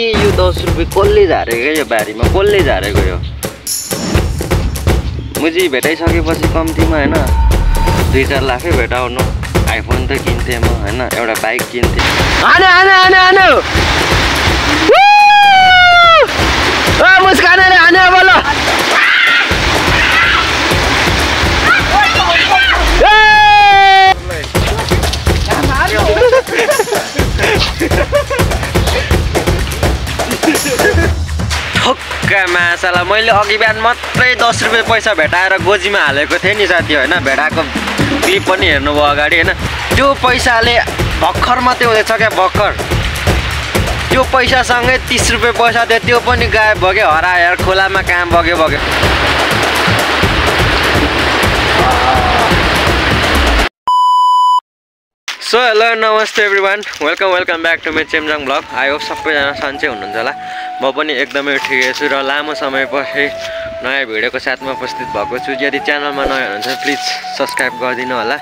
यो 10 रुपियाँ कसले झारेको यो बारीमा कसले झारेको यो मुजी भेटाइसकेपछि कम्तीमा हैन 2-4 लाखै भेटाउनु आइफोन त किन्थे म हैन एउटा बाइक किन्थे आने ओ मुस्कानले आने बोल ठक्का मासाला मैले अघि बिहान मात्रै 10 रुपियाँ पैसा भेटाएर गोजीमा हालेको थिएँ नि साथी हैन भेटाको क्लिप पनि हेर्नुभयो अगाडि हैन त्यो पैसाले भर्खर मात्रै हुँदैछ क्या भर्खर त्यो पैसासँगै 30 रुपियाँ पैसा थियो त्यो पनि गायब भयो हराएर खोलामा काम बग्यो सो हेलो नमस्ते everyone welcome back to my Chemjang blog I hope सबैजना सन्चै हुनुहुन्छ होला म पनि एकदमै ठिकै छु र लामो समयपछि नयाँ भिडियोको साथमा उपस्थित भएको छु यदि च्यानलमा नयाँ हुनुहुन्छ प्लिज सब्सक्राइब गरिदिनु होला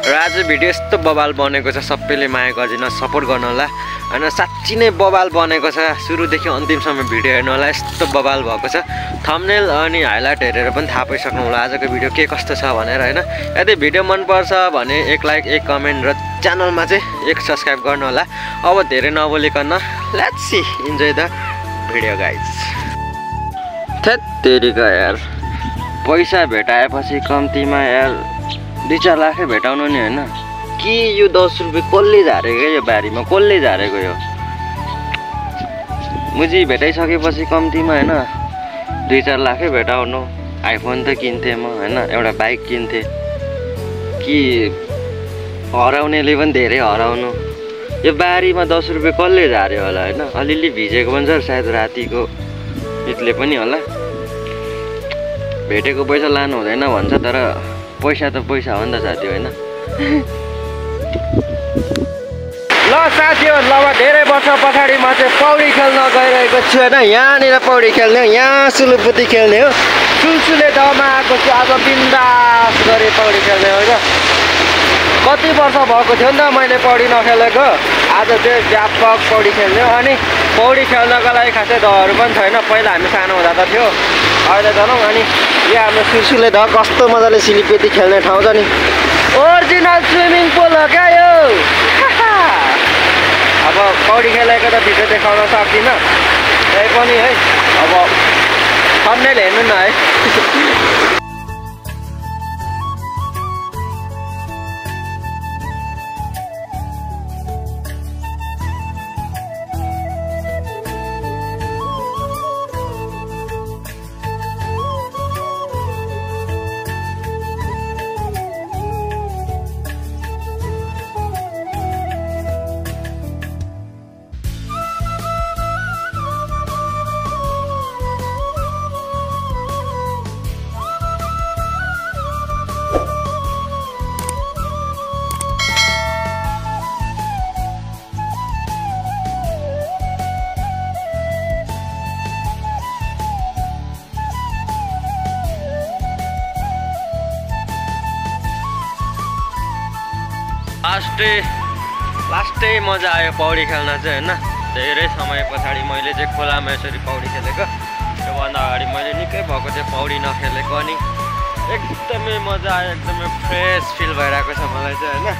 र आज भिडियो यस्तो बवाल बनेको छ सबैले माया गरिदिनु सपोर्ट गर्नु होला हैन साच्चै नै बवाल बनेको छ सुरुदेखि अन्तिमसम्म भिडियो हेर्नु होला यस्तो बवाल भएको छ थम्बनेल अनि हाइलाइट हेरेर पनि थाहा पाइसक्नु होला आजको भिडियो के कस्तो छ भनेर हैन यदि भिडियो मन पर्छ भने एक लाइक एक कमेन्ट र च्यानलमा चाहिँ एक सब्सक्राइब गर्नु होला अब धेरै नबोलिकन let's see enjoy the video guys थेत्तेरीका यार पैसा भेटाएपछि कम्तीमा यार 2-4 लाखै भेटाउनु नि हैन कि यो 10 रुपियाँ कसले झारेको यो बारीमा कसले झारेको यो मुजी भेटाइसकेपछि कम्तीमा हैन 2-4 लाखै भेटाउनु आइफोन त किन्थे म हैन एउटा बाइक किन्थे कि हराउनेले पनि धेरै हराउनु यो बारीमा 10 रुपियाँ कसले झार्यो होला हैन अलिअलि भिजेको पनि छ सायद रातिको हिटले पनि होला भेटेको पैसा लानु हुँदैन भन्छ तर पैसा त पैसा हो नि त साथी हैन ल साथीहरु ल धेरै वर्ष पछाडि म चाहिँ पौडी खेल्न गइरहेको छु हैन यहाँनिर पौडी खेल्ने यहाँ सुलुपुती खेल्ने हो सुलसुले दाउमा आएको छु आज बिन्दास गरी पौडी खेल्ने हो हैन कति वर्ष भएको थियो नि त मैले पौडी नखेलेको आज चाहिँ व्यापक पौडी खेल्ने हो अनि पौडी खेल्नको लागि खासै दहहरू पनि छैन पहिला हामी सानो हुँदा त थियो अहिले त अनि यो हाम्रो सुलसुले द कस्तो मजाले सिलिपेती खेल्ने ठाउँ छ नि ओरिजिनल स्विमिङ पुल हो क्या यो अब पौडी खेलेको त भिडियो देखाउन सक्दिनँ त्यही पनि है अब थम्बनेल हेर्नु न है लास्टै मजा आयो पौडी खेल्न चाहिँ हैन धेरै समय पछाडि मैले चाहिँ खोलामा यसरी पौडी खेलेको त्योभन्दा अगाडि मैले निकै भएको थियो पौडी नखेलेको अनि एकदमै मजा आयो एकदमै फ्रेस फिल भइरहेको छ मलाई चाहिँ हैन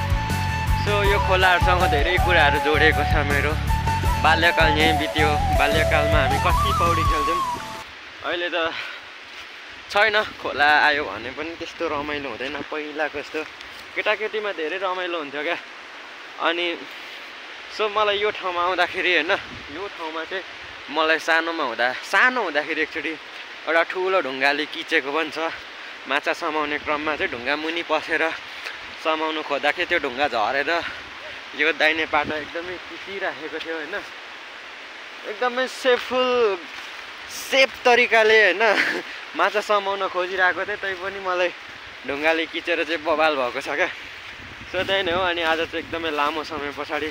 सो यो खोलाहरूसँग धेरै कुराहरू जोडिएको छ मेरो बाल्यकाल यहीँ बित्यो बाल्यकालमा हामी कति पौडी खेल्थ्यौँ अहिले त छैन खोला आयो भने पनि त्यस्तो रमाइलो हुँदैन पहिलाको जस्तो केटाकेटीमा धेरै रमाइलो हुन्थ्यो क्या अनि सो मलाई यो ठाउँमा आउँदाखेरि हैन यो ठाउँमा चाहिँ मलाई सानो हुँदाखेरि एकचोटि एउटा ठुलो ढुङ्गाले किचेको पनि छ माछा समाउने क्रममा चाहिँ ढुङ्गा मुनि पसेर समाउनु खोज्दाखेरि त्यो ढुङ्गा झरेर यो दाहिने पाटो एकदमै कुटिराखेको थियो हैन एकदमै सेफ तरिकाले हैन माछा समाउन खोजिरहेको थिएँ तै पनि मलाई ढुङ्गाले किचेर चाहिँ बवाल भएको छ क्या सो त्यही नै हो अनि आज चाहिँ एकदमै लामो समय पछाडि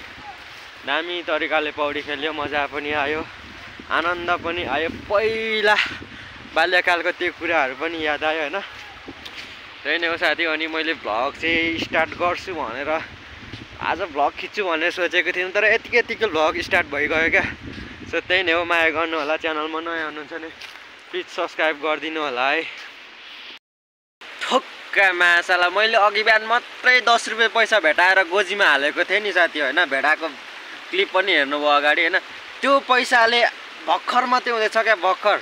दामी तरिकाले पौडी खेल्यो मजा पनि आयो आनन्द पनि आयो पहिला बाल्यकालको त्यो कुराहरू पनि याद आयो हैन त्यही नै हो साथी अनि मैले भ्लग चाहिँ स्टार्ट गर्छु भनेर आज भ्लग खिच्छु भनेर सोचेको थिएँ तर यतिकै भ्लग स्टार्ट भइगयो क्या सो त्यही नै हो, माया गर्नु होला। च्यानलमा नयाँ हुनुहुन्छ भने प्लिज सब्सक्राइब गरिदिनु होला है। ठोक्का मासाला मैले अघि बिहान मात्रै 10 रुपियाँ पैसा भेटाएर गोजीमा हालेको थिएँ नि साथी होइन, भेटाएको क्लिप पनि हेर्नुभयो अगाडि होइन। त्यो पैसाले भर्खर मात्रै हुँदैछ क्या, भर्खर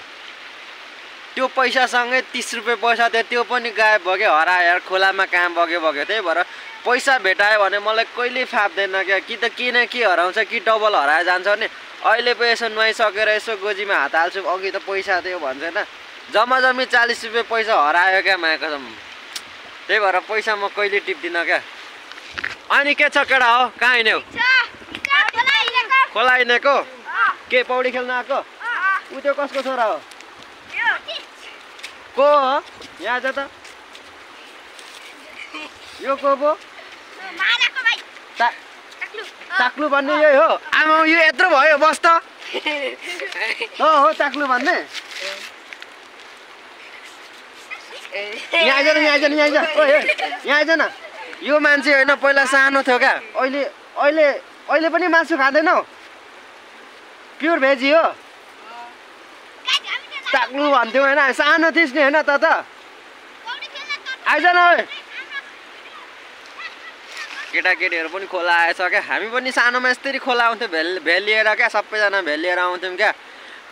त्यो पैसासँगै 30 रुपियाँ पैसा थियो, त्यो पनि गायब भयो क्या, हराएर खोलामा कहाँ बग्यो। त्यही भएर पैसा भेटायो भने मलाई कहिले फाप्दैन क्या, कि त के न के हराउँछ कि डबल हराएर जान्छ भने। अहिले पो यसो नुहाइसकेर यसो गोजीमा हात हाल्छु, अघि त पैसा थियो भन्छ होइन, जम्मा 40 रुपियाँ पैसा हरायो क्या माया कसम। त्यही भएर पैसा म कहिले टिप्दिनँ क्या। अनि के छ केटा हो, कहाँ हिँड्यो? खोला हिँडेको? के पौडी खेल्न आएको? ऊ त्यो कसको छोरा हो? को हो? यहाँ आएछ त? यो को पो? टाक्लु भन्ने यही हो? आमा यो यत्रो भयो, बस त। हो टाक्लु भन्ने? यहाँ आइज न। यो मान्छे होइन पहिला सानो थियो क्या, अहिले पनि मासु खाँदैनौ? प्योर भेजी हो? टाक्लु भन्थ्यौ होइन, सानो थिइस् नि होइन त आइज न। केटाकेटीहरू पनि खोला आएछ क्या, हामी पनि सानोमा यस्तरी खोला आउँथ्यौँ भेलिएर क्या, सबैजना भेलिएर आउँथ्यौँ क्या।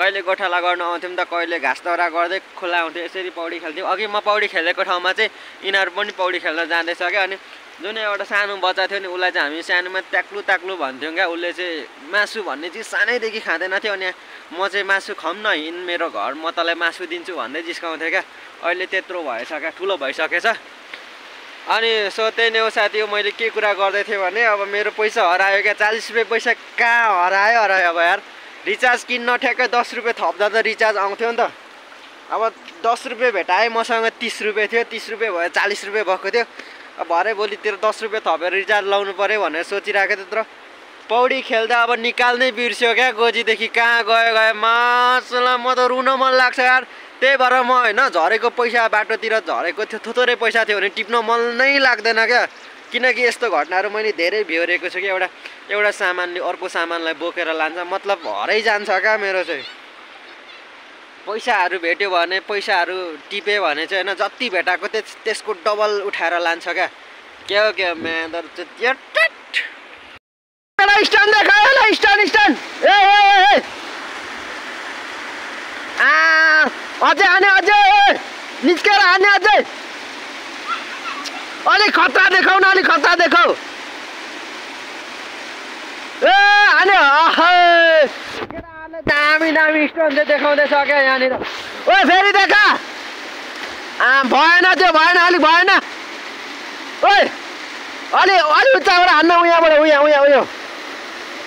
कहिले गोठाला गर्न आउँथ्यौँ त कहिले घाँस दाउरा गर्दै खोला आउँथ्यो, यसरी पौडी खेल्थ्यौँ। अघि म पौडी खेलेको ठाउँमा चाहिँ यिनीहरू पनि पौडी खेल्न जाँदैछ क्या। अनि जुन एउटा सानो बच्चा थियो नि उसलाई चाहिँ हामी सानोमा टाक्लु भन्थ्यौँ क्या। उसले चाहिँ मासु भन्ने चिज सानैदेखि खाँदैन थियो, अनि म चाहिँ मासु खाऊँ न हिँड मेरो घर, म तँलाई मासु दिन्छु भन्दै जिस्काउँथेँ क्या। अहिले त्यत्रो भएछ क्या, ठुलो भइसकेछ। अनि सो त्यही नै हो साथी हो, मैले के कुरा गर्दै थिएँ भने अब मेरो पैसा हरायो क्या, 40 रुपियाँ पैसा कहाँ हरायो अब यार। रिचार्ज किन्न ठ्याक्कै 10 रुपियाँ थप्दा त रिचार्ज आउँथ्यो नि त। अब 10 रुपियाँ भेटाएँ, मसँग 30 रुपियाँ थियो, 30 रुपियाँ भयो 40 रुपियाँ भएको थियो। अब भरे भोलितिर 10 रुपियाँ थपेर रिचार्ज लाउनु पऱ्यो भनेर सोचिरहेको थियो। तर पौडी खेल्दा अब निकाल्नै बिर्स्यो क्या, गोजीदेखि कहाँ गयो मासला, म त रुन मन लाग्छ यार। त्यही भएर म होइन झरेको पैसा बाटोतिर झरेको थियो, थोरै पैसा थियो भने टिप्न मन नै लाग्दैन क्या। किनकि यस्तो घटनाहरू मैले धेरै भ्योरेको छु कि एउटा सामानले अर्को सामानलाई बोकेर लान्छ, मतलब हरै जान्छ क्या मेरो चाहिँ। पैसाहरू भेट्यो भने, पैसाहरू टिप्यो भने चाहिँ होइन जति भेटाएको त्यसको डबल उठाएर लान्छ क्या। के हो क्या म्यादर स्ट्यान्ड देखायो, स्ट्यान्ड अझै हाने, अझै निस्केर हाने, अझै अलिक खतरा देखाउ न, अलिक खतरा देखाउ। ए हाने दामी स्टोन चाहिँ देखाउँदैछ क्या यहाँनिर। ओ फेरि देखा, भएन त्यो भएन, अलिक भएन। ओइ अलि उच्चाबाट हान्न, उहाँबाट उयो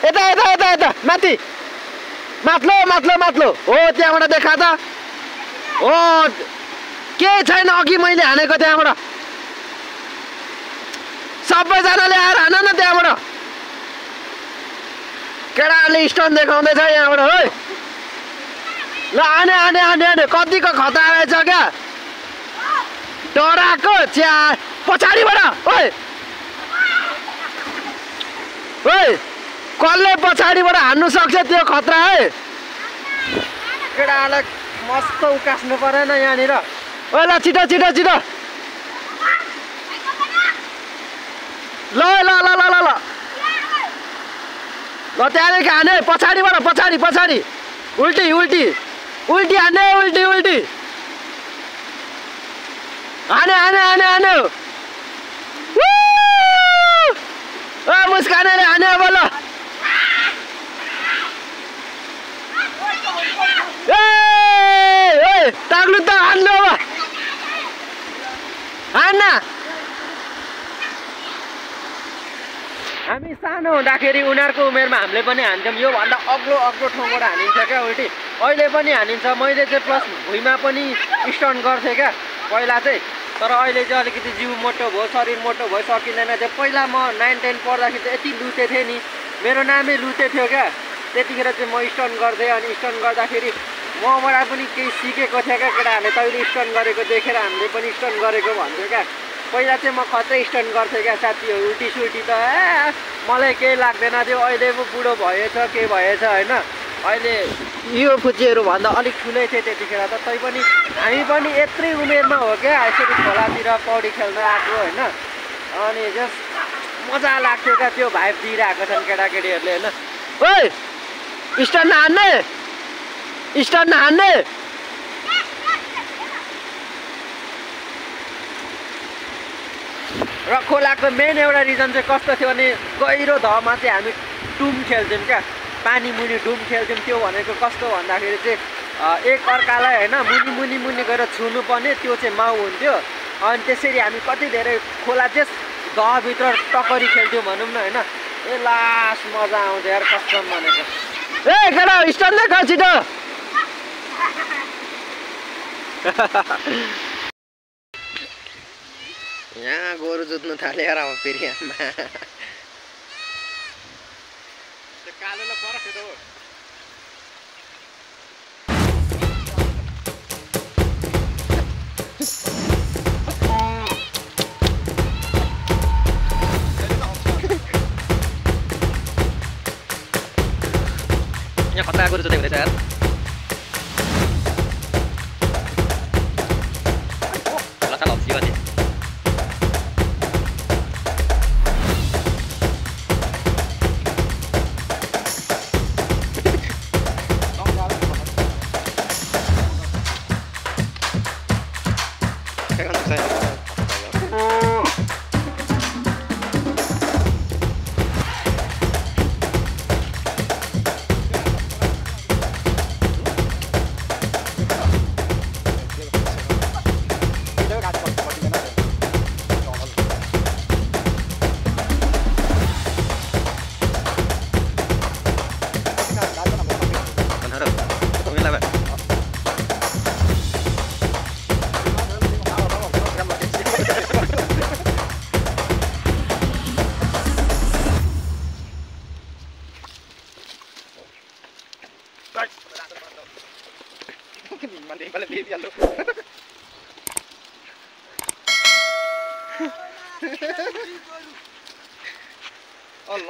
यता माथि माथलो हो, त्यहाँबाट देखा त। हो केही छैन, अघि मैले हानेको त्यहाँबाट। सबैजनाले आएर हान न त्यहाँबाट। केटाले स्टोन देखाउँदैछ यहाँबाट। है ल हाने, कतिको खतरा रहेछ क्या, डराएको च्या पछाडिबाट। ओइ कसले पछाडिबाट हान्नु सक्छ, त्यो खतरा है। केटालाई मस्त उकास्नु परेन यहाँनिर। ओ ल छिटो ल त्यहाँदेखि हाने, पछाडिबाट पछाडि उल्टी हाने, उल्टी हाने। मुस्कानले हाने अब ल। टाक्लु त हान्नु अब, हान्न। हामी सानो हुँदाखेरि उनीहरूको उमेरमा हामीले पनि हान्थ्यौँ, योभन्दा अग्लो ठाउँबाट हानिन्छ क्या उल्टी। अहिले पनि हानिन्छ। मैले चाहिँ प्लस भुइँमा पनि स्टन गर्थेँ क्या पहिला चाहिँ, तर अहिले चाहिँ अलिकति जिउ मोटो भयो, शरीर मोटो भयो, सकिँदैन थियो। पहिला म 9-10 पढ्दाखेरि चाहिँ यति लुते थिएँ नि, मेरो नामै लुते थियो क्या। त्यतिखेर चाहिँ म स्टन गर्दै, अनि स्टन गर्दाखेरि मबाट पनि केही सिकेको थियो क्या। केटाहरूले तैँले स्टन गरेको देखेर हामीले पनि स्टन गरेको भन्थ्यो क्या। पहिला चाहिँ म खतै स्टन गर्थेँ क्या साथीहरू, उल्टी सुल्टी त मलाई केही लाग्दैन थियो। अहिले पो बुढो भएछ के भएछ होइन, अहिले यो फुच्चीहरू भन्दा अलिक ठुलै थिए त्यतिखेर त तैपनि हामी पनि यत्रै उमेरमा हो क्या यसरी खोलातिर पौडी खेल्न आएको होइन अनि जस्ट मजा लाग्थ्यो क्या त्यो भाइब दिइरहेको छन् केटाकेटीहरूले होइन ओइ स्टार नहान्ने स्टार नहान्ने र खोलाको मेन एउटा रिजन चाहिँ कस्तो थियो भने गहिरो धमा चाहिँ हामी डुम खेल्थ्यौँ क्या पानी मुनि डुम खेल्थ्यौँ त्यो भनेको कस्तो भन्दाखेरि चाहिँ एक अर्कालाई होइन मुनि मुनि मुनि गएर छुनु पर्ने त्यो चाहिँ माउ हुन्थ्यो अनि त्यसरी हामी कति धेरै खोला चाहिँ दहभित्र टक्करी खेल्थ्यौँ भनौँ न होइन ए लास मजा आउँथ्यो यार कसम भनेको ए केटा स्टार्ट नै खा छिटो यहाँ गोरु जुत्नु थाल्यो यार अब फेरि आमा कालोलाई फरक छ त हो यहाँ खतरा गोरु जुत्दै हुँदैछ यार लचा लप्सी गर्ने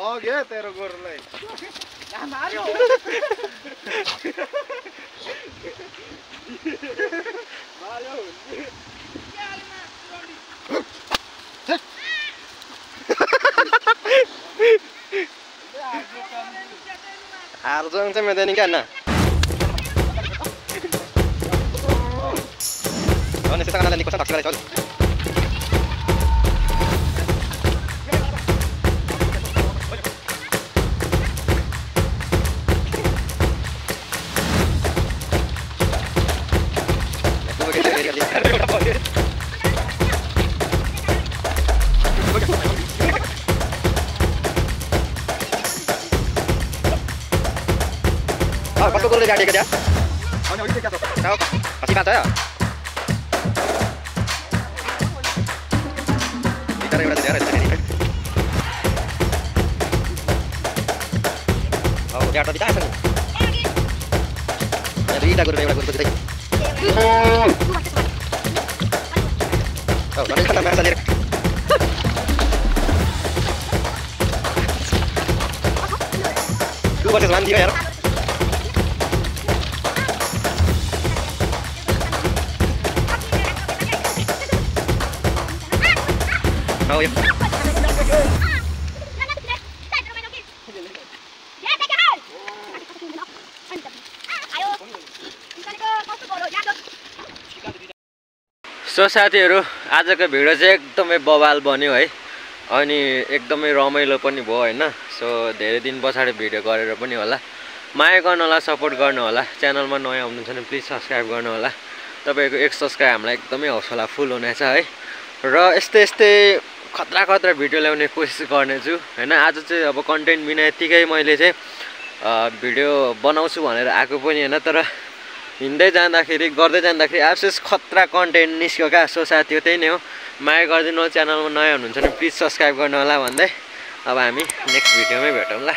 लग्यो तेरो गोरुलाई Arjun चाहिँ मेदैन क्या ना अनि त्यता कानाले निको छ टक्सिलाई चल कसको गोरुले गाडेको क्या अनि अहिले के छ ताउ पछि बान्छ या बिचारा एउटा धेरै छ नि अब गाडा बिचारा छ नि यहाँ दुईटा गोरु एउटा गोरु चाहिँ ननै खतरा मार्छ लिएर तू बसेस मान दियो यार Oh, yeah. सो साथीहरु आजको भिडियो चाहिँ एकदमै बवाल बन्यो है अनि एकदमै रमाइलो पनि भयो हैन सो धेरै दिन पछाडी भिडियो गरेर पनि होला माया गर्नु होला सपोर्ट गर्नु होला च्यानलमा नयाँ हुनुहुन्छ भने प्लिज सब्स्क्राइब गर्नु होला तपाईको एक सब्स्क्राइब हामीलाई एकदमै हौसला फुल हुनेछ है र यस्तै खतरा खतरा भिडियो ल्याउने कोसिस गर्नेछु हैन आज चाहिँ अब कन्टेन्ट बिना यतिकै मैले चाहिँ भिडियो बनाउँछु भनेर आएको पनि हैन तर हिँड्दै जाँदाखेरि गर्दै जाँदाखेरि आफसेस खतरा कन्टेन्ट निस्क्यो क्या सो साथी हो त्यही नै हो माया गरिदिनु च्यानलमा नयाँ हुनुहुन्छ भने प्लिज सब्स्क्राइब गर्नु होला भन्दै अब हामी नेक्स्ट भिडियोमै भेटौँ ल।